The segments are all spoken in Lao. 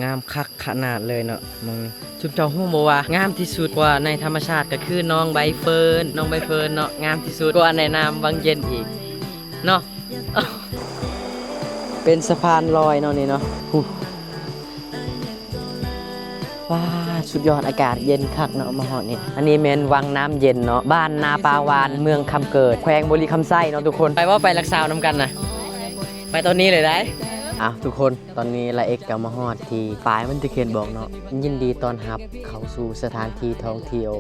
ງາມຄັກຂະໜາດເລີຍເນາະ ໝ່ອງນີ້. ຊຸມເຈົ້າຮູ້ບໍ່ວ່າງາມທີ່ສຸດກວ່າໃນທຳມະຊາດກໍຄືໜອງໃບເຟີນ, ໜອງໃບເຟີນເນາະ ງາມທີ່ສຸດກວ່າໃນນ້ຳວັງເຢັນອີກເນາະ. ເປັນສະພານລອຍເນາະນີ້ເນາະ. ຫູ ວ້າ ສຸດຍອດ ອາກາດເຢັນຄັກເນາະ ມາຮອດນີ້. ອັນນີ້ແມ່ນວັງນ້ຳເຢັນເນາະ ບ້ານນາປາຫວານ ເມືອງຄຳເກີດ ແຂວງບໍລິຄຳໄຊເນາະທຸກຄົນ. ໄປບໍ່? ໄປລັກສາວນຳກັນນະ ໄປຕອນນີ້ເລີຍໄດ໋. ອ້າວ ທຸກຄົນ ຕອນນີ້ລາເອັກກໍມາຮອດທີ່ປ້າຍມັນຈະຂຽນບອກເນາະ ຍິນດີຕ້ອນຮັບເຂົ້າສູ່ສະຖານທີ່ທ່ອງທ່ຽວ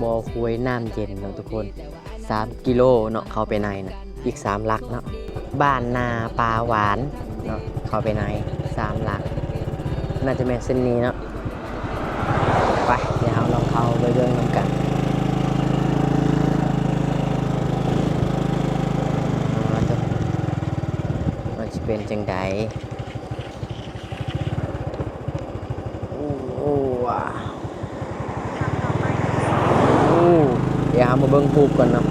ບໍ່ຫ້ວຍນ້ຳເຢັນເນາະທຸກຄົນ. ສາມກິໂລເນາະ ເຂົ້າໄປໃນນະ ອີກສາມຫຼັກເນາະ ບ້ານນາປາຫວານເນາະ ເຂົ້າໄປໃນສາມຫຼັກ ໜ້າຈະແມ່ນເສັ້ນນີ້ເນາະ. ໄປ ດຽວເຮົາລອງເຂົ້າໄປເບິ່ງນຳກັນ ວ່າຈະ ວ່າຈະເປັນຈັ່ງໃດ. ໂອ້ ໂອ້ ວ້າ ໂອ້ ດຽວເຮົາມາເບິ່ງຮູບກ່ອນເນາະ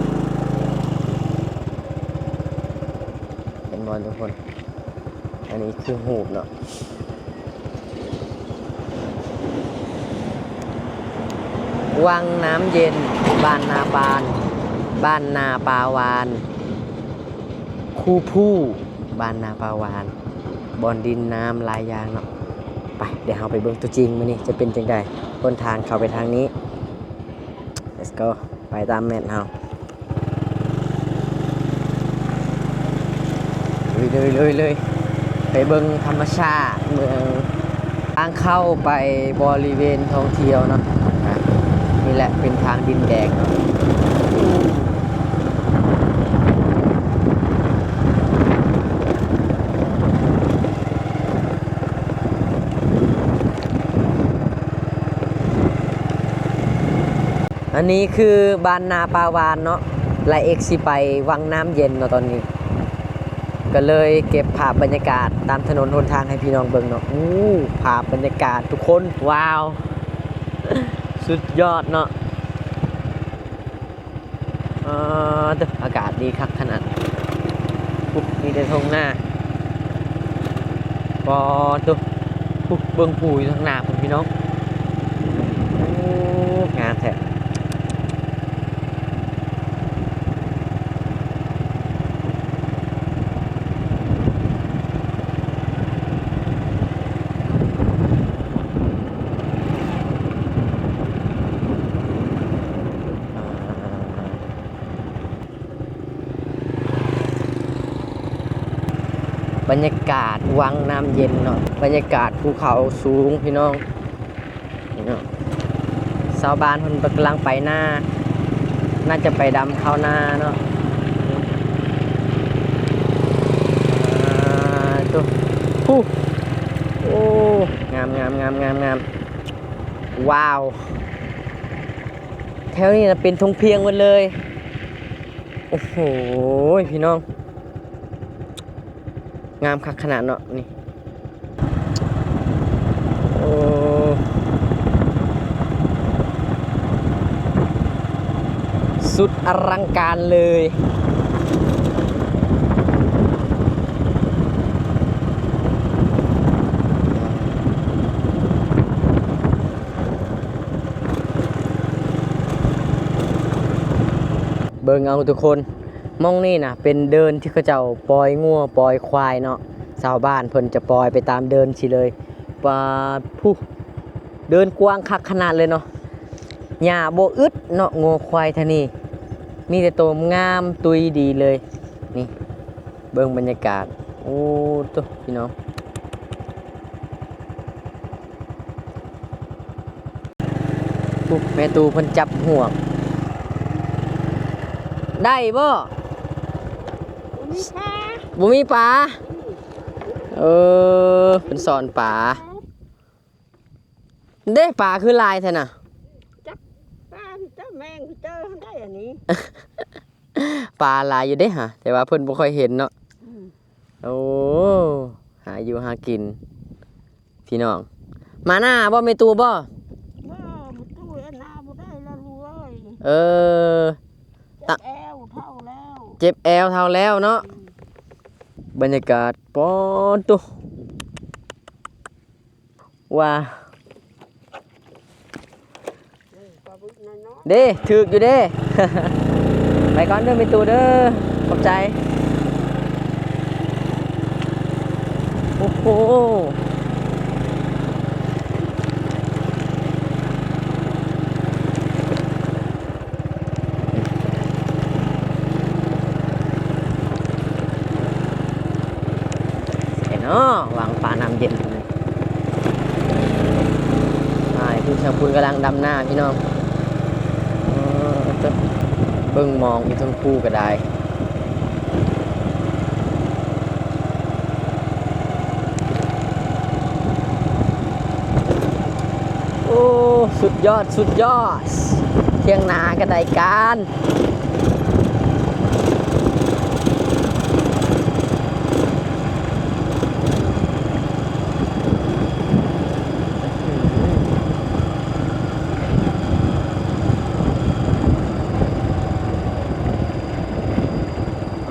ເຫັນບໍ່ທຸກຄົນ? ອັນນີ້ຄືຮູບເນາະ ວັງນ້ຳເຢັນ ບ້ານນາປານ ບ້ານນາປາຫວານ ຄູພູ ບ້ານນາປາຫວານ ບ່ອນດິນນ້ຳຫຼາຍຢ່າງເນາະ. ໄປ ດຽວເຮົາໄປເບິ່ງຕົວຈິງມື້ນີ້ຈະເປັນຈັ່ງໃດ. ຫົນທາງເຂົ້າໄປທາງນີ້ Let's go ໄປຕາມແມັບເຮົາ ລຸຍເລີຍ ລຸຍເລີຍ ໄປເບິ່ງທຳມະຊາດເມືອງ ທາງເຂົ້າໄປບໍລິເວນທ່ອງທ່ຽວເນາະ. ອ່າ ນີ້ແຫຼະເປັນທາງດິນແດງເນາະ. ອັນນີ້ຄືບ້ານນາປາຫວານເນາະ ລາເອັກຊິໄປວັງນ້ຳເຢັນເນາະຕອນນີ້ ກໍເລີຍເກັບພາບບັນຍາກາດຕາມຖະໜົນຫົນທາງໃຫ້ພີ່ນ້ອງເບິ່ງເນາະ. ໂອ້ ພາບບັນຍາກາດທຸກຄົນ ວ້າວ ສຸດຍອດເນາະ. ອາ ໂທ້ ອາກາດດີຄັກຂະໜາດ ໂອ້ ມີແຕ່ທົ່ງນາ ປາໂທ້ ໂອ້ ເບິ່ງພູຢູ່ທາງໜ້າພຸ້ນພີ່ນ້ອງ ໂອ້ ງາມແທ້. ບັນຍາກາດວັງນ້ຳເຢັນເນາະ ບັນຍາກາດພູເຂົາສູງພີ່ນ້ອງ. ນີ້ເນາະ ຊາວບ້ານເພິ່ນກຳລັງໄປນາ ໜ້າຈະໄປດຳເຂົ້ານາເນາະ. ອ່າ ໂທ້ ໂອ້ ງາມໆ ງາມໆ ງາມ ວ້າວ ແຖວນີ້ນະເປັນທົ່ງພຽງໝົດເລີຍ. ໂອ້ໂຫ ພີ່ນ້ອງ ງາມຄັກຂະໜາດເນາະນີ້. ໂອ້ ສຸດອະລັງການເລີຍ. ເບິ່ງເອົາທຸກຄົນ ໝ່ອງນີ້ນະເປັນເດີ່ນທີ່ເຂົາເຈົ້າປ່ອຍງົວປ່ອຍຄວາຍເນາະ ຊາວບ້ານເພິ່ນຈະປ່ອຍໄປຕາມເດີ່ນຊີ້ເລີຍ. ປາດ ພຸ້ ເດີ່ນກວ້າງຄັກຂະໜາດເລີຍເນາະ ຫຍ້າບໍ່ອຶດເນາະ ງົວຄວາຍທາງນີ້ ມີແຕ່ໂຕງາມຕຸ້ຍດີເລີຍ. ນີ້ ເບິ່ງບັນຍາກາດ ໂອ້ ໂທ້ ພີ່ນ້ອງ. ໂອ້ ແມ່ຕູ້ເພິ່ນຈັບຫວກ ໄດ້ບໍ່? ບໍ່ມີປາ ບໍ່ມີປາ. ອືມ ເອີ ເພິ່ນສອນປາ. ເດ້ ປາຄືຫຼາຍແທ້ນະ? ຈັກ ປາຄືເຈົ້າ ແມງຄືເຈົ້າໄດ້ອັນນີ້. ປາຫຼາຍຢູ່ເດ້ຫະ ແຕ່ວ່າເພິ່ນບໍ່ຄ່ອຍເຫັນເນາະ. ອືມ ໂອ້ ຫາຢູ່ຫາກິນ ພີ່ນ້ອງ. ມານາບໍ່ ແມ່ຕູ້ບໍ່? ບໍ່ ແມ່ຕູ້ເຮັດນາບໍ່ໄດ້ລະລູກເອີຍ. ເອີ ເຈັບແອວ ເຖົ້າແລ້ວ ເຈັບແອວ ເຖົ້າແລ້ວເນາະ. ອືມ ບັນຍາກາດ ປາດໂທ້ ໂ ວ່າ ເດ້ ຖືກຢູ່ເດ້. ໄປກ່ອນເດີແມ່ຕູ້ເດີ ຂອບໃຈ. ໂອ້ໂຫ ໃສເນາະ ວັງປານ້ຳເຢັນ. ອ້າຍ ຜູ້ຊ່າງພຸ້ນກຳລັງດຳນາພີ່ນ້ອງ. ເອີ ເບິ່ງມອງຢູ່ເທິງພູກໍໄດ້. ໂອ້ ສຸດຍອດ ສຸດຍອດ ຖຽງນາກໍໄດ້ການ.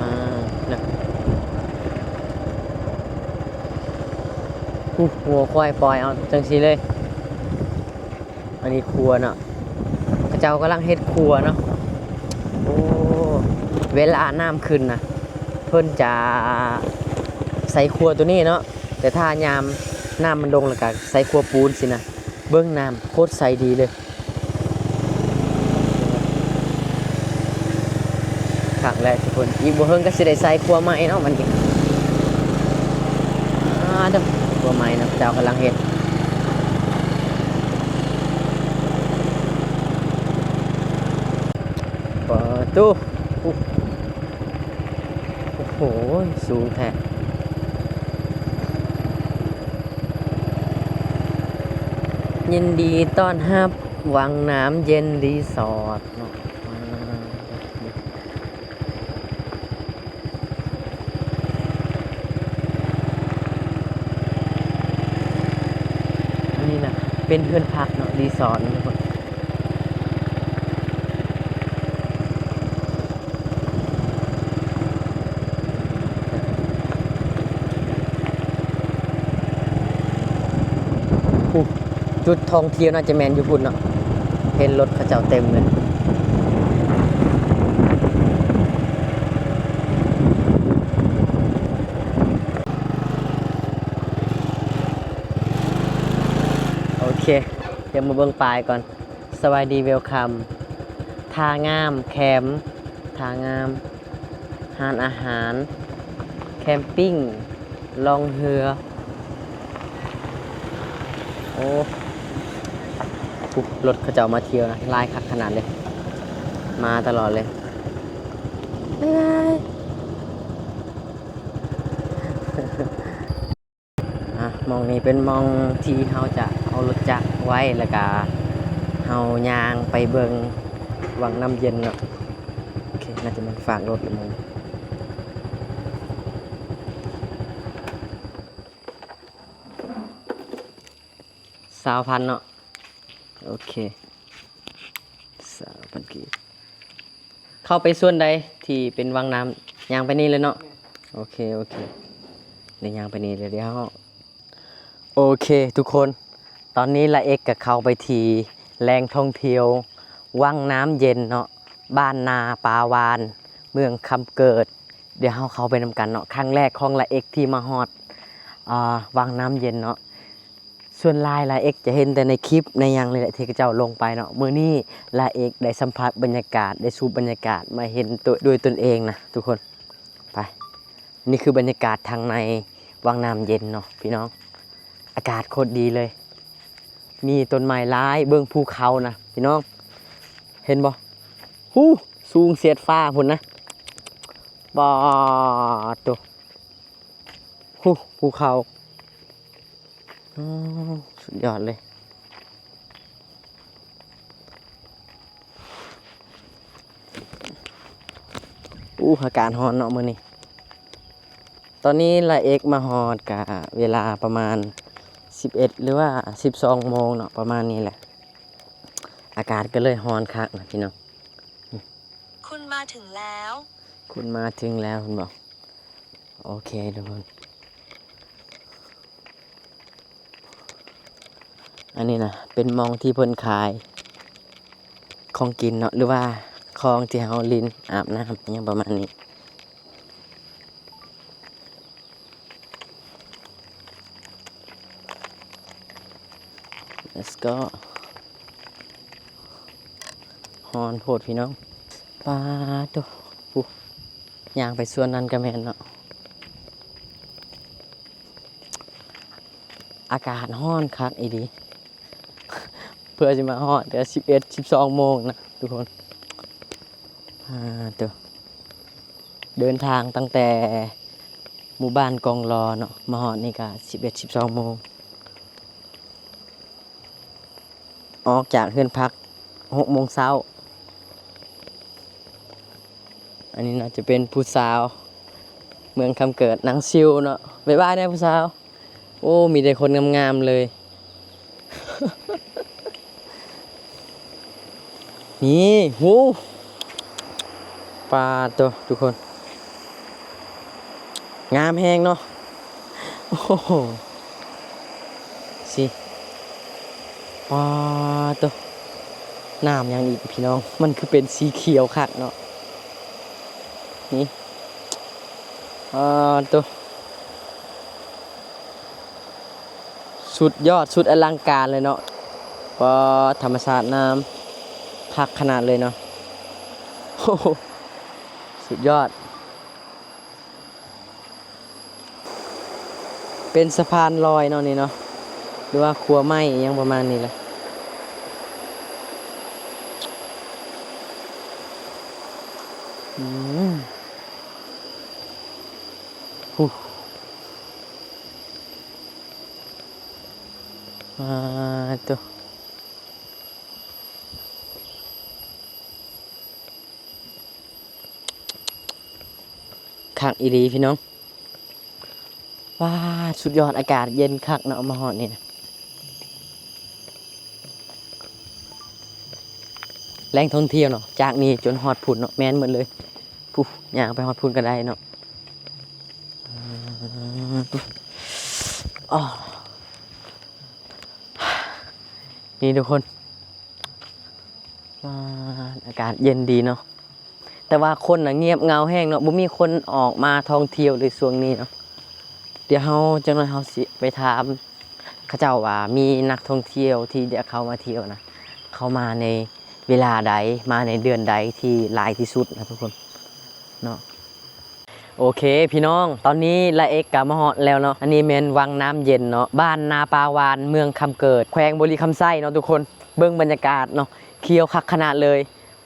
ອ່າ ນະ ໂອ້ ງົວຄວາຍປ່ອຍເອົາຈັ່ງຊີ້ເລີຍ. ອັນນີ້ຄົວເນາະ ເຂົາເຈົ້າກຳລັງເຮັດຄົວເນາະ. ໂອ້ ເວລານ້ຳຂຶ້ນນະ ເພິ່ນຈະໃສ່ຄົວໂຕນີ້ເນາະ ແຕ່ຖ້າຍາມນ້ຳມັນລົງແລ້ວກະໃສ່ຄົວປູນຊີ້ນະ. ເບິ່ງນ້ຳໂຄດໃສດີເລີຍ. ຄັກແຫຼະທຸກຄົນ ອີກບໍ່ເຫິງກໍຊິໄດ້ໃສ່ຄົວໃໝ່ເນາະບັດນີ້. ອ່າ ເດີ ຄົວໃໝ່ນະ ເຂົາເຈົ້າກຳລັງເຮັດ. ປະຕູ ໂອ້ໂຫ ສູງແທ້. ຍິນດີຕ້ອນຮັບວັງນ້ຳເຢັນຣີສອດເນາະ. ອັນນີ້ນະ ເປັນເຮືອນພັກເນາະ ຣີສອດນະທຸກຄົນ. ພຸ້ນ ຈຸດທ່ອງທ່ຽວໜ້າຈະແມ່ນຢູ່ພຸ້ນເນາະ ເຫັນລົດເຂົາເຈົ້າເຕັມເລີຍ. ໂອເຄ ດຽວມາເບິ່ງປ້າຍກ່ອນ. ສະບາຍດີ ເວວຄຳ ທ່າງາມ ແຄມ ທ່າງາມ ຮ້ານອາຫານ ແຄມປິ້ງ ລ່ອງເຮືອ. ໂອ້ ໂອ້ ລົດເຂົາເຈົ້າມາທ່ຽວນະ ຫຼາຍຄັກຂະໜາດເລີຍ ມາຕະຫຼອດເລີຍ. ອ່າ ໝ່ອງນີ້ເປັນໝ່ອງທີ່ເຮົາຈະເອົາລົດຈັກໄວ້ ແລ້ວກະເຮົາຍ່າງໄປເບິ່ງວັງນ້ຳເຢັນເນາະ. ໂອເຄ ໜ້າຈະແມ່ນຝາກລົດແລ້ວໝ່ອງນີ້ ຊາວພັນເນາະ. ໂອເຄ ຊາວພັນກີບ. ເຂົ້າໄປສ່ວນໃດທີ່ເປັນວັງນ້ຳ? ຍ່າງໄປນີ້ເລີຍເນາະ. ໂອເຄ ໂອເຄ ໄດ້ຍ່າງໄປນີ້ເລີຍ. ດຽວ ໂອເຄທຸກຄົນ ຕອນນີ້ລາເອັກກໍເຂົ້າໄປທີ່ແຫຼ່ງທ່ອງທ່ຽວວັງນ້ຳເຢັນເນາະ ບ້ານນາປາວານ ເມືອງຄຳເກີດ. ດຽວເຮົາເຂົ້າໄປນຳກັນເນາະ ຄັ້ງແລກຂອງລາເອັກທີ່ມາຮອດ ອ່າ ວັງນ້ຳເຢັນເນາະ. ສ່ວນຫຼາຍລາເອັກຈະເຫັນແຕ່ໃນຄລິບໃນຫຍັງນີ້ແຫຼະ ທີ່ເຂົາເຈົ້າລົງໄປເນາະ. ມື້ນີ້ລາເອັກໄດ້ສຳຜັດບັນຍາກາດ ໄດ້ສູບບັນຍາກາດ ມາເຫັນໂຕ ດ້ວຍຕົນເອງນະທຸກຄົນ. ໄປ ນີ້ຄືບັນຍາກາດທາງໃນວັງນ້ຳເຢັນເນາະພີ່ນ້ອງ. ອາກາດໂຄດດີເລີຍ ມີຕົ້ນໄມ້ຫຼາຍ. ເບິ່ງພູເຂົານະພີ່ນ້ອງ ເຫັນບໍ່? ຫູ ສູງສຽດຟ້າພຸ້ນນະ. ປາດໂທ້ ຫູ ພູເຂົາ. ໂອ້ ສຸດຍອດເລີຍ. ອູ້ ອາກາດຮ້ອນເນາະມື້ນີ້. ຕອນນີ້ລາເອັກມາຮອດກະເວລາປະມານສິບເອັດ ຫຼືວ່າສິບສອງໂມງເນາະ ປະມານນີ້ແຫຼະ. ອາກາດກໍເລີຍຮ້ອນຄັກນະພີ່ນ້ອງ. ຄຸນມາເຖິງແລ້ວ ຄຸນມາເຖິງແລ້ວ ເຫັນບໍ່? ໂອເຄທຸກຄົນ ໂ ອັນນີ້ນະ ເປັນໝ່ອງທີ່ເພິ່ນຂາຍຂອງກິນເນາະ ຫຼືວ່າຂອງທີ່ເຮົາຫຼິ້ນ ອາບນ້ຳ ຫຍັງປະມານນີ້. Let's go. ຮ້ອນໂພດພີ່ນ້ອງ. ປາໂທ້ ຜູ້ ຍ່າງໄປສວນນັ້ນກະແມ່ນເນາະ. ອາກາດຮ້ອນຄັກອີ່ຫຼີ. ເພື່ອຊິມາຮອດກະສິບເອັດ ສິບສອງໂມງນະທຸກຄົນ. ອາ ໂຕ ເດີນທາງຕັ້ງແຕ່ໝູ່ບ້ານກອງລໍເນາະ ມາຮອດນີ້ກະສິບເອັດ ສິບສອງໂມງ. ອອກຈາກເຮືອນພັກຫົກໂມງເຊົ້າ. ອັນນີ້ໜ້າຈະເປັນຜູ້ສາວເມືອງຄຳເກີດ ນາງຊິວເນາະ. ບາຍບາຍແດ່ຜູ້ສາວ. ໂອ້ ມີແຕ່ຄົນງາມໆເລີຍ. ນີ້ ໂຫ ປາໂທ້ ທຸກຄົນ ງາມແຮງເນາະ. ໂອ້ໂຫ ຊິ ປາໂທ້ ນ້ຳຫຍັງອີກພີ່ນ້ອງ ມັນຄືເປັນສີຂຽວຄັກເນາະ. ນີ້ ປາໂທ້ ສຸດຍອດ ສຸດອະລັງການເລີຍເນາະ. ປາ ທຳມະຊາດນ້ຳຄັກຂະໜາດເລີຍເນາະ. ໂອ້ໂຫ ສຸດຍອດ. ເປັນສະພານລອຍເນາະນີ້ເນາະ ຫຼືວ່າຂົວໄມ້ຫຍັງປະມານນີ້ແຫຼະ. ອືມ ຫູ ປາໂທ້ ຄັກອີ່ຫຼີພີ່ນ້ອງ. ວ້າ ສຸດຍອດ ອາກາດເຢັນຄັກເນາະ ມາຮອດນີ້ນະ. ແຫຼ່ງທ່ອງທ່ຽວເນາະ ຈາກນີ້ຈົນຮອດພຸ້ນເນາະ ແມ່ນໝົດເລີຍ. ຜູ້ ຍ່າງໄປຮອດພຸ້ນກະໄດ້ເນາະ. ອາ ນີ້ທຸກຄົນ ອາ ອາກາດເຢັນດີເນາະ. ແຕ່ວ່າຄົນນະງຽບເຫງົາແຮງເນາະ ບໍ່ມີຄົນອອກມາທ່ອງທ່ຽວເລີຍຊ່ວງນີ້ເນາະ. ດຽວເຮົາ ຈັກໜ້ອຍເຮົາຊິໄປຖາມເຂົາເຈົ້າວ່າມີນັກທ່ອງທ່ຽວທີ່ຈະເຂົ້າມາທ່ຽວນະ ເຂົາມາໃນເວລາໃດ ມາໃນເດືອນໃດທີ່ຫຼາຍທີ່ສຸດນະທຸກຄົນເນາະ. ໂອເຄພີ່ນ້ອງ ຕອນນີ້ລາເອັກກະມາຮອດແລ້ວເນາະ. ອັນນີ້ແມ່ນວັງນ້ຳເຢັນເນາະ ບ້ານນາປາວານ ເມືອງຄຳເກີດ ແຂວງບໍລິຄຳໄຊເນາະທຸກຄົນ. ເບິ່ງບັນຍາກາດເນາະ ຂຽວຄັກຂະໜາດເລີຍ.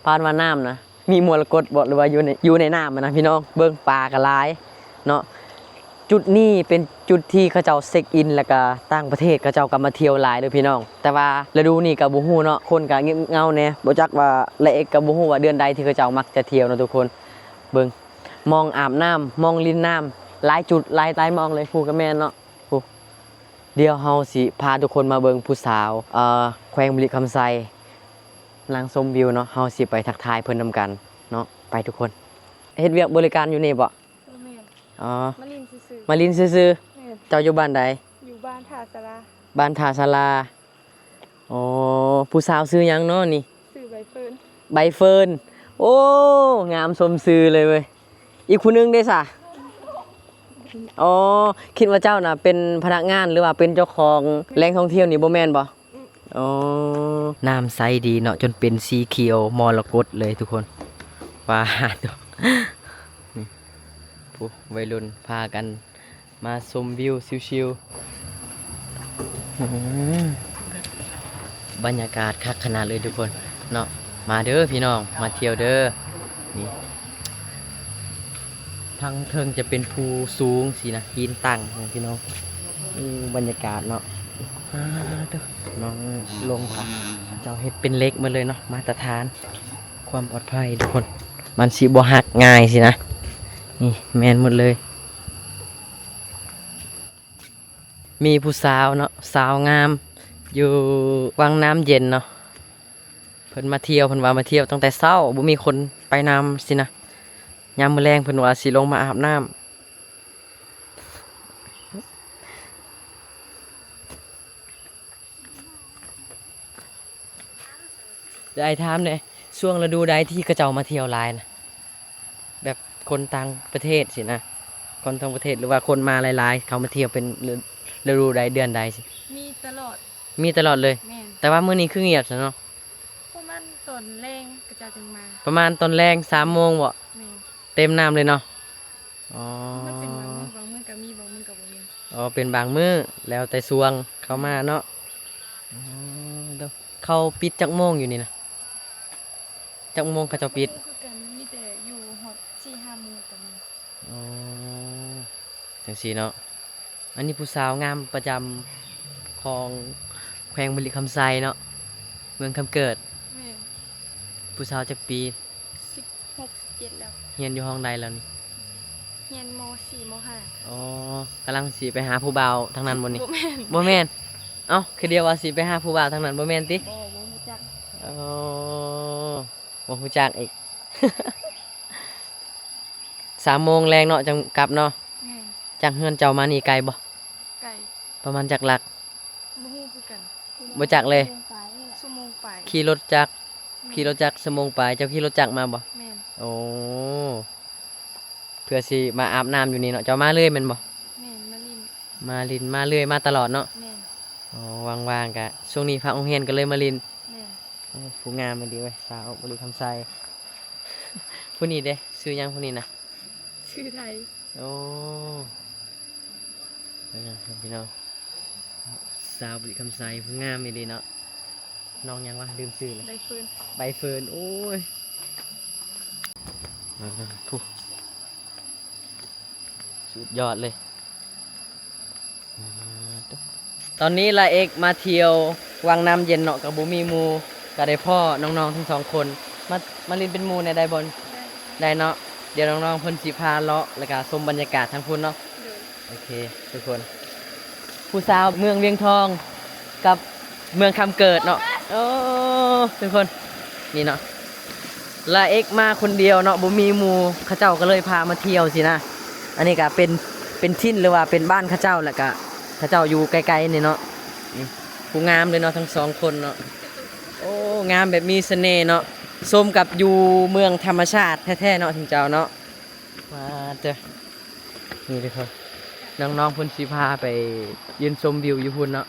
ປານວ່ານ້ຳນະ ມີມໍລະກົດບໍ ຫຼືວ່າຢູ່ໃນ ຢູ່ໃນນ້ຳຫັ້ນນະພີ່ນ້ອງ. ເບິ່ງປາກະຫຼາຍເນາະ. ຈຸດນີ້ເປັນຈຸດທີ່ເຂົາເຈົ້າເຊັກອິນ ແລ້ວກະຕ່າງປະເທດເຂົາເຈົ້າກະມາທ່ຽວຫຼາຍເດີພີ່ນ້ອງ. ແຕ່ວ່າລະດູນີ້ກະບໍ່ຮູ້ເນາະ ຄົນກະງຽບເຫງົາແດ່. ບໍ່ຈັກວ່າລາເອັກກະບໍ່ຮູ້ວ່າເດືອນໃດທີ່ເຂົາເຈົ້າມັກຈະທ່ຽວເນາະທຸກຄົນ. ເບິ່ງ ໝ່ອງອາບນ້ຳ ໝ່ອງຫຼິ້ນນ້ຳ ຫຼາຍຈຸດ ຫຼາຍ ຫຼາຍໝ່ອງເລີຍ. ຜູ້ກະແມ່ນເນາະ ຜູ້. ດຽວເຮົາຊິພາທຸກຄົນມາເບິ່ງຜູ້ສາວ ເອີ ແຂວງບໍລິຄຳໄຊ ນັ່ງຊົມວິວເນາະ. ເຮົາຊິໄປທັກທາຍເພິ່ນນຳກັນເນາະ ໄປທຸກຄົນ. ເຮັດວຽກບໍລິການຢູ່ນີ້ບໍ? ບໍ່ແມ່ນ ອໍ ມາຫຼິ້ນຊື່ໆ ມາຫຼິ້ນຊື່ໆ. ແມ່ນ ເຈົ້າຢູ່ບ້ານໃດ? ຢູ່ບ້ານທ່າສາລາ. ບ້ານທ່າສາລາ. ອໍ ຜູ້ສາວຊື່ຫຍັງເນາະນີ້? ຊື່ໃບເຟີນ. ໃບເຟີນ. ໂອ້ ງາມສົມຊື່ເລີຍເວີຍ. ອີກຜູ້ໜຶ່ງເດສະ? ອໍ ຄິດວ່າເຈົ້ານະເປັນພະນັກງານ ຫຼືວ່າເປັນເຈົ້າຂອງແຫຼ່ງທ່ອງທ່ຽວນີ້ ບໍ່ແມ່ນບໍ? ອໍ ນ້ຳໃສດີເນາະ ຈົນເປັນສີຂຽວມໍລະກົດເລີຍທຸກຄົນ. ປາໂທ້ ນີ້ ຜູ້ ໄວລຸ້ນພາກັນ ມາຊົມວິວຊິວໆ. ອືມ ບັນຍາກາດຄັກຂະໜາດເລີຍທຸກຄົນເນາະ. ມາເດີພີ່ນ້ອງ ມາທ່ຽວເດີ. ນີ້ ທາງເທິງຈະເປັນພູສູງຊີ້ນະ ຫີນຕັ້ງພີ່ນ້ອງ. ອືມ ບັນຍາກາດເນາະ. ອາ ໂທ້ ນ້ອງລົງ ເຂົາເຈົ້າເຮັດເປັນເຫຼັກໝົດເລີຍເນາະ ມາດຕະຖານ. ຄວາມປອດໄພທຸກຄົນ ມັນຊິບໍ່ຫັກງ່າຍຊີ້ນະ. ນີ້ແມ່ນໝົດເລີຍ. ມີຜູ້ສາວເນາະ ສາວງາມ ຢູ່ວັງນ້ຳເຢັນເນາະ. ເພິ່ນມາທ່ຽວ ເພິ່ນວ່າມາທ່ຽວຕັ້ງແຕ່ເຊົ້າ ບໍ່ມີຄົນໄປນຳຊີ້ນະ. ຍາມມື້ແລງເພິ່ນວ່າຊິລົງມາອາບນ້ຳ. ອ້າຍຖາມແດ່ ຊ່ວງລະດູໃດທີ່ເຂົາເຈົ້າມາທ່ຽວຫຼາຍນະ? ແບບຄົນຕ່າງປະເທດຊີ້ນະ ຄົນຕ່າງປະເທດ ຫຼືວ່າຄົນມາຫຼາຍໆ ເຂົາມາທ່ຽວເປັນລະ ລະດູໃດ ເດືອນໃດຊີ້? ມີຕະຫຼອດ ມີຕະຫຼອດເລີຍ. ແມ່ນ ແຕ່ວ່າມື້ນີ້ຄືງຽບຊັ້ນເນາະ? ປະມານຕອນແລງເຂົາເຈົ້າຈຶ່ງມາ. ປະມານຕອນແລງ ສາມໂມງບໍ? ແມ່ນ ເຕັມນ້ຳເລີຍເນາະ? ອໍ ມັນເປັນບາງມື້ ບາງມື້ກໍມີ ບາງມື້ກໍບໍ່ມີ. ອໍ ເປັນບາງມື້ ແລ້ວແຕ່ຊ່ວງເຂົາມາເນາະ? ແມ່ນ ອໍ ເຂົາປິດຈັກໂມງຢູ່ນີ້ນະ? ຈັກໂມງເຂົາເຈົ້າປິດ? ບໍ່ຮູ້ຄືກັນ ມີແຕ່ຢູ່ຮອດສີ່ຫ້າໂມງກໍມີ. ອໍ ຈັ່ງຊີ້ເນາະ. ອັນນີ້ຜູ້ສາວງາມປະຈຳຂອງແຂວງບໍລິຄຳໄຊເນາະ ເມືອງຄຳເກີດ. ແມ່ນ ຜູ້ສາວຈັກປີ? ສິບຫົກ ສິບເຈັດແລ້ວ. ຮຽນຢູ່ຫ້ອງໃດແລ້ວນີ້? ຮຽນ ມໍສີ່ ມໍຫ້າ. ອໍ ກຳລັງຊິໄປຫາຜູ້ບ່າວທາງນັ້ນບໍ່ນີ້? ບໍ່ແມ່ນ ບໍ່ແມ່ນ. ເອົ້າ ຄືດຽວວ່າຊິໄປຫາຜູ້ບ່າວທາງນັ້ນ ບໍ່ແມ່ນຕິ? ບໍ່ ບໍ່ຮູ້ຈັກ. ອໍ ບໍ່ຮູ້ຈັກອີກ. ສາມໂມງແລງເນາະ ຈັ່ງກັບເນາະ? ແມ່ນ. ຈາກເຮືອນເຈົ້າມານີ້ໄກບໍ່? ໄກ. ປະມານຈັກຫຼັກ? ບໍ່ຮູ້ຄືກັນ. ບໍ່ຈັກເລີຍ? ຊົ່ວໂມງປາຍ. ຂີ່ລົດຈັກ? ແມ່ນ. ຂີ່ລົດຈັກຊົ່ວໂມງປາຍ. ເຈົ້າຂີ່ລົດຈັກມາບໍ່? ແມ່ນ. ໂອ້ ເພື່ອຊິມາອາບນ້ຳຢູ່ນີ້ເນາະ. ເຈົ້າມາເລື້ອຍແມ່ນບໍ່? ແມ່ນ ມາຫຼິ້ນ. ມາຫຼິ້ນມາເລື້ອຍ ມາຕະຫຼອດເນາະ? ແມ່ນ. ອໍ ວ່າງໆ ກະ ຊ່ວງນີ້ພັກໂຮງຮຽນກໍເລີຍມາຫຼິ້ນ. ແມ່ນ. ໂອ້ ຜູ້ງາມອີ່ຫຼີເວີຍ ສາວບໍລິຄຳໄຊ. ຜູ້ນີ້ເດ ຊື່ຫຍັງຜູ້ນີ້ນະ? ຊື່ໄທ. ໂອ້ ເບິ່ງເອົາພີ່ນ້ອງ ສາວບໍລິຄຳໄຊ ຜູ້ງາມອີ່ຫຼີເນາະ. ນ້ອງຫຍັງວະ? ລືມຊື່ແລ້ວ. ໃບເຟີນ. ໃບເຟີນ. ໂອ້ຍ ເບິ່ງໆ ຜູ້ ສຸດຍອດເລີຍ. ຕອນນີ້ລາເອັກມາທ່ຽວວັງນ້ຳເຢັນເນາະ ກໍບໍ່ມີໝູ່ ກໍໄດ້ພໍ້ນ້ອງໆທັງສອງຄົນ ມາ ມາຫຼິ້ນເປັນໝູ່ແດ່ໄດ້ບໍ່? ໄດ້ ໄດ້ເນາະ. ດຽວນ້ອງໆເພິ່ນຊິພາເລາະ ແລ້ວກໍຊົມບັນຍາກາດທາງພຸ້ນເນາະ. ໂດຍ. ໂອເຄທຸກຄົນ ຜູ້ສາວເມືອງວຽງທອງກັບເມືອງຄຳເກີດເນາະ. ໂອ້ ທຸກຄົນ ນີ້ເນາະ ລາເອັກມາຄົນດຽວເນາະ ບໍ່ມີໝູ່ ເຂົາເຈົ້າກໍເລີຍພາມາທ່ຽວຊີ້ນະ. ອັນນີ້ກໍເປັນ ເປັນຖິ່ນ ຫຼືວ່າເປັນບ້ານເຂົາເຈົ້າ ແລ້ວກໍເຂົາເຈົ້າຢູ່ໃກ້ໆນີ້ເນາະ. ນີ້ ຜູ້ງາມເລີຍເນາະ ທັງສອງຄົນເນາະ. ໂອ້ ງາມແບບມີສະເໜ່ເນາະ ສົມກັບຢູ່ເມືອງທຳມະຊາດແທ້ໆເນາະ ເຈົ້າເນາະ. ມາເດີ ນີ້ເດີ ນ້ອງໆເພິ່ນຊິພາໄປຢືນຊົມວິວຢູ່ພຸ້ນເນາະ.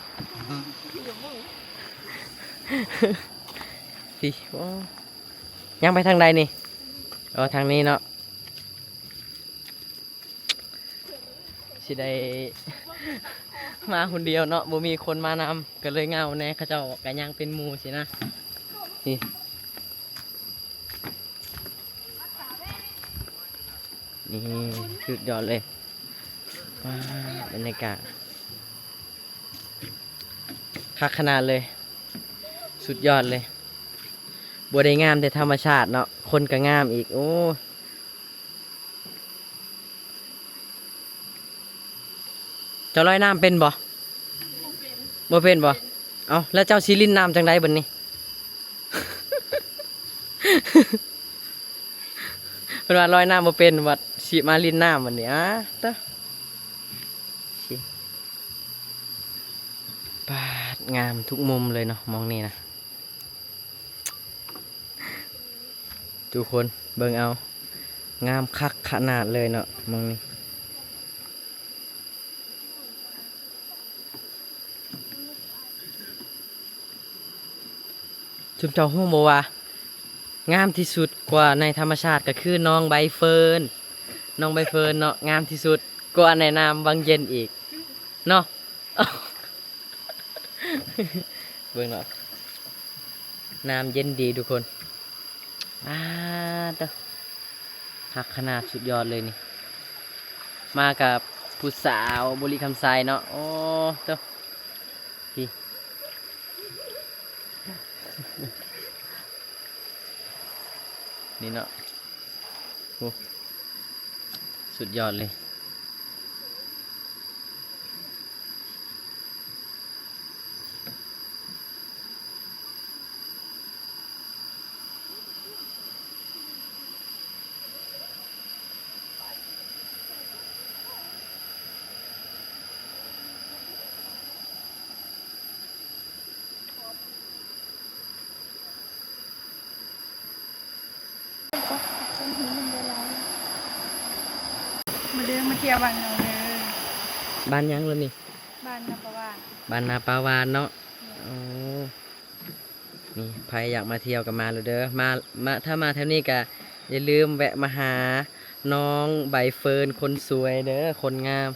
ພີ້ ໂອ້ ຍ່າງໄປທາງໃດນີ້? ອໍ ທາງນີ້ເນາະ. ຊິໄດ້ມາຄົນດຽວເນາະ ບໍ່ມີຄົນມານຳ ກໍເລີຍເຫງົາແດ່. ເຂົາເຈົ້າກໍຍ່າງເປັນໝູ່ຊີ້ນະ. ນີ້ ນີ້ ສຸດຍອດເລີຍ. ວ້າ ບັນຍາກາດຄັກຂະໜາດເລີຍ ສຸດຍອດເລີຍ. ບໍ່ໄດ້ງາມແຕ່ທຳມະຊາດເນາະ ຄົນກໍງາມອີກ. ໂອ້ ເຈົ້າລອຍນ້ຳເປັນບໍ່? ບໍ່ເປັນ ບໍ່ເປັນບໍ່? ເອົ້າ ແລ້ວເຈົ້າຊິຫຼິ້ນນ້ຳຈັ່ງໃດບັດນີ້? ເພິ່ນວ່າລອຍນ້ຳບໍ່ເປັນ ວ່າຊິມາຫຼິ້ນນ້ຳບັດນີ້. ອາ ຕະ ຊິ ປາດ ງາມທຸກມຸມເລີຍເນາະ ໝ່ອງນີ້ນະ. ທຸກຄົນເບິ່ງເອົາ ງາມຄັກຂະໜາດເລີຍເນາະ ໝ່ອງນີ້. ຊຸມເຈົ້າຮູ້ບໍ່ວ່າ ງາມທີ່ສຸດກວ່າໃນທຳມະຊາດກໍຄືນ້ອງໃບເຟີນ ນ້ອງໃບເຟີນເນາະ ງາມທີ່ສຸດກວ່າໃນນ້ຳວັງເຢັນອີກເນາະ. ເບິ່ງເນາະ ນ້ຳເຢັນດີທຸກຄົນ. ອາ ໂຕ ຄັກຂະໜາດ ສຸດຍອດເລີຍນີ້. ມາກັບຜູ້ສາວບໍລິຄຳໄຊເນາະ. ໂອ້ ໂຕ ພີ້ ນີ້ເນາະ. ໂອ້ ສຸດຍອດເລີຍ. ຂອບ ທ່ຽວບ້ານນ້ອງເດີ. ບ້ານຫຍັງລະນີ້? ບ້ານນາປາຫວານ. ບ້ານນາປາຫວານເນາະ. ໂອ້ ນີ້ໃຜຢາກມາທ່ຽວກໍມາໂລດເດີ. ມາ ມາ ຖ້າມາແຖວນີ້ກໍຢ່າລືມແວະມາຫານ້ອງໃບເຟີນຄົນສວຍເດີ ຄົນງາມ.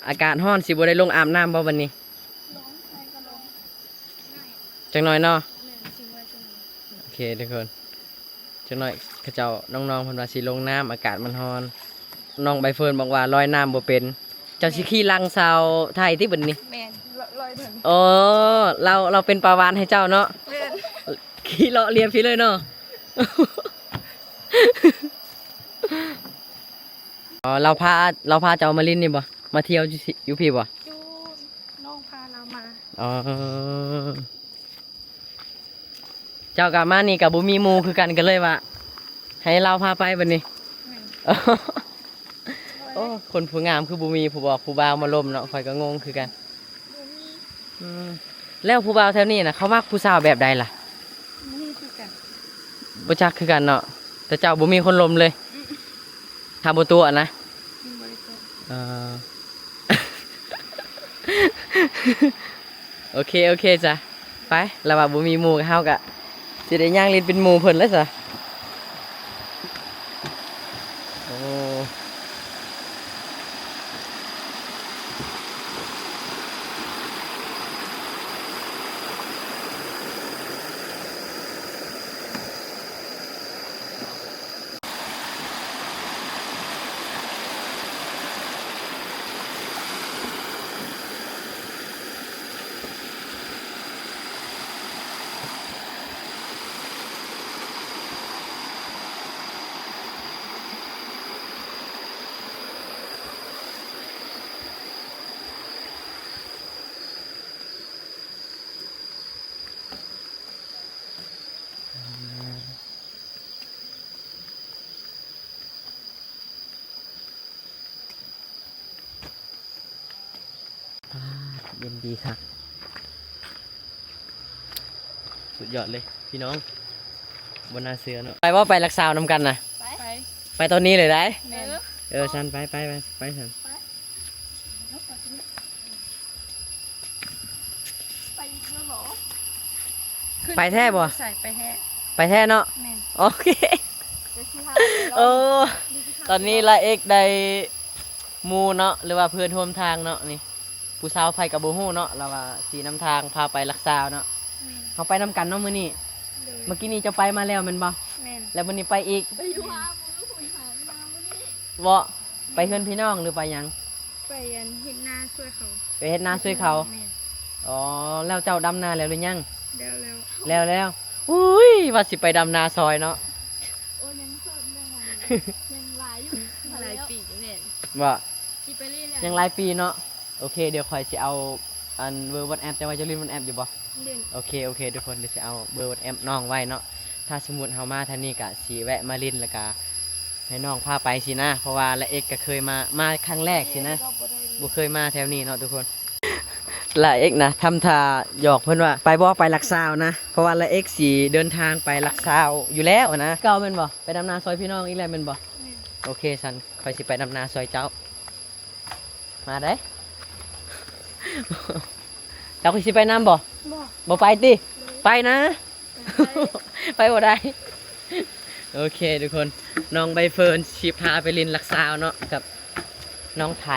ອາກາດຮ້ອນ ຊິບໍ່ໄດ້ລົງອາບນ້ຳບໍ່ບັດນີ້? ລົງ ໃສ່ກະລົງ ຈັກໜ້ອຍເນາະ. ແມ່ນ ຊິເມື່ອຍຈັກໜ້ອຍ. ໂອເຄທຸກຄົນ ຈັກໜ້ອຍເຂົາເຈົ້າ ນ້ອງໆ ເພິ່ນວ່າຊິລົງນ້ຳ ອາກາດມັນຮ້ອນ. ນ້ອງໃບເຟີນບອກວ່າລອຍນ້ຳບໍ່ເປັນ. ເຈົ້າຊິຂີ່ຫຼັງສາວໄທຕິບັດນີ້? ແມ່ນ ລອຍເຖິງ. ໂອ້ ລາວ ລາວເປັນປາຫວານໃຫ້ເຈົ້າເນາະ. ແມ່ນ ຂີ່ເລາະລຽບພີ້ເລີຍເນາະ. ອໍ ລາວພາ ລາວພາເຈົ້າມາຫຼິ້ນນີ້ບໍ່? ມາທ່ຽວຢູ່ ຢູ່ພີ້ບໍ່? ຢູ່ ນ້ອງພາລາວມາ. ອໍ ເຈົ້າກໍມານີ້ກໍບໍ່ມີໝູ່ຄືກັນ ກໍເລີຍວ່າໃຫ້ລາວພາໄປບັດນີ້. ແມ່ນ ໂອ້ ຄົນຜູ້ງາມຄືບໍ່ມີຜູ້ບອກຜູ້ບ່າວມາລົມເນາະ. ຂ້ອຍກໍງົງຄືກັນ. ບໍ່ມີ. ອືມ ແລ້ວຜູ້ບ່າວແຖວນີ້ນະ ເຂົາມັກຜູ້ສາວແບບໃດລະ? ບໍ່ຮູ້ຄືກັນ. ບໍ່ຈັກຄືກັນເນາະ. ແຕ່ເຈົ້າບໍ່ມີຄົນລົມເລີຍ? ອືມ ຖ້າບໍ່ຕົວະນະ? ອືມ ບໍ່ໄດ້ຕົວະ. ເອີ ໂອເຄ ໂອເຄຈ້ະ ໄປ. ລາວວ່າບໍ່ມີໝູ່ ເຮົາກະຊິໄດ້ຍ່າງຫຼິ້ນເປັນໝູ່ເພິ່ນແລ້ວຊະ. ໂອ້. ປາດ ເຢັນດີຄັກ ສຸດຍອດເລີຍພີ່ນ້ອງ. ບໍ່ໜ້າເຊື່ອເນາະ. ໄປບໍ່? ໄປລັກສາວນຳກັນນະ. ໄປ ໄປຕອນນີ້ເລີຍໄດ໋. ແມ່ນ. ເອີ ຊັ້ນໄປ ໄປ ໄປ ໄປຊັ້ນ. ໄປອີກແລ້ວເຫາະ? ໄປແທ້ບໍ່? ໃສ່ ໄປແທ້ ໄປແທ້ເນາະ. ແມ່ນ. ໂອເຄ. ໂອ້ ຕອນນີ້ລາເອັກໄດ້ໝູ່ເນາະ ຫຼືວ່າເພື່ອນຮ່ວມທາງເນາະ. ນີ້ຜູ້ສາວໃຜກໍບໍ່ຮູ້ເນາະ. ລາວວ່າຊິນຳທາງພາໄປລັກສາວເນາະ. ແມ່ນ. ເຮົາໄປນຳກັນເນາະມື້ນີ້. ໂດຍ. ເມື່ອກີ້ນີ້ເຈົ້າໄປມາແລ້ວແມ່ນບໍ່? ແມ່ນ. ແລ້ວມື້ນີ້ໄປອີກ? ໄປຢູ່ຫາໝູ່ ໄປຫາເວລາມື້ນີ້. ບໍ່ ໄປເຮືອນພີ່ນ້ອງ ຫຼືໄປຫຍັງ? ໄປອັນເຮັດນາຊ່ວຍເຂົາ. ໄປເຮັດນາຊ່ວຍເຂົາ. ແມ່ນ. ອໍ ແລ້ວເຈົ້າດຳນາແລ້ວຫຼືຍັງ? ແລ້ວແລ້ວ. ແລ້ວແລ້ວ. ອຸ້ຍ ວ່າຊິໄປດຳນາຊ່ອຍເນາະ. ໂອ້ຍ ຍັງໂສດ ຍັງ ຍັງຫຼາຍຢູ່ ຫຼາຍປີ. ແມ່ນ. ບໍ່ ຊິໄປເລີຍແຫຼະ ຍັງຫຼາຍປີເນາະ. ໂອເຄ ດຽວຂ້ອຍຊິເອົາອັນເບີວັອດແອັບເຈົ້າໄວ້ ເຈົ້າຫຼິ້ນວັອດແອັບຢູ່ບໍ່? ຫຼິ້ນ. ໂອເຄ ໂອເຄ ທຸກຄົນ ດຽວຊິເອົາເບີວັອດແອັບນ້ອງໄວ້ເນາະ. ຖ້າສົມມຸດເຮົາມາທາງນີ້ກະຊິແວະມາຫຼິ້ນ ແລ້ວກະໃຫ້ນ້ອງພາໄປຊີ້ນະ ເພາະວ່າລາເອັກກະເຄີຍມາ ມາຄັ້ງແລກຊີ້ນະ. ບໍ່ເຄີຍມາແຖວນີ້ເນາະທຸກຄົນ. ລາເອັກນະທຳທ່າຫຍອກເພິ່ນວ່າ ໄປບໍ່? ໄປລັກສາວນະ ເພາະວ່າລາເອັກຊິເດີນທາງໄປລັກສາວຢູ່ແລ້ວນະ. ເກົ່າແມ່ນບໍ່? ໄປດຳນາຊ່ອຍພີ່ນ້ອງອີກແລ້ວແມ່ນບໍ່? ແມ່ນ. ໂອເຄ ຊັ້ນຂ້ອຍຊິໄປດຳນາຊ່ອຍເຈົ້າ. ມາໄດ໋. ເຈົ້າກໍຊິໄປນຳບໍ່? ບໍ່. ບໍ່ໄປຕິ? ໂດຍ. ໄປນະ. ໄປ ໄປບໍ່ໄດ້. ໂອເຄທຸກຄົນ ນ້ອງໃບເຟີນຊິພາໄປຫຼິ້ນລັກສາວເນາະ ກັບນ້ອງໄຖ.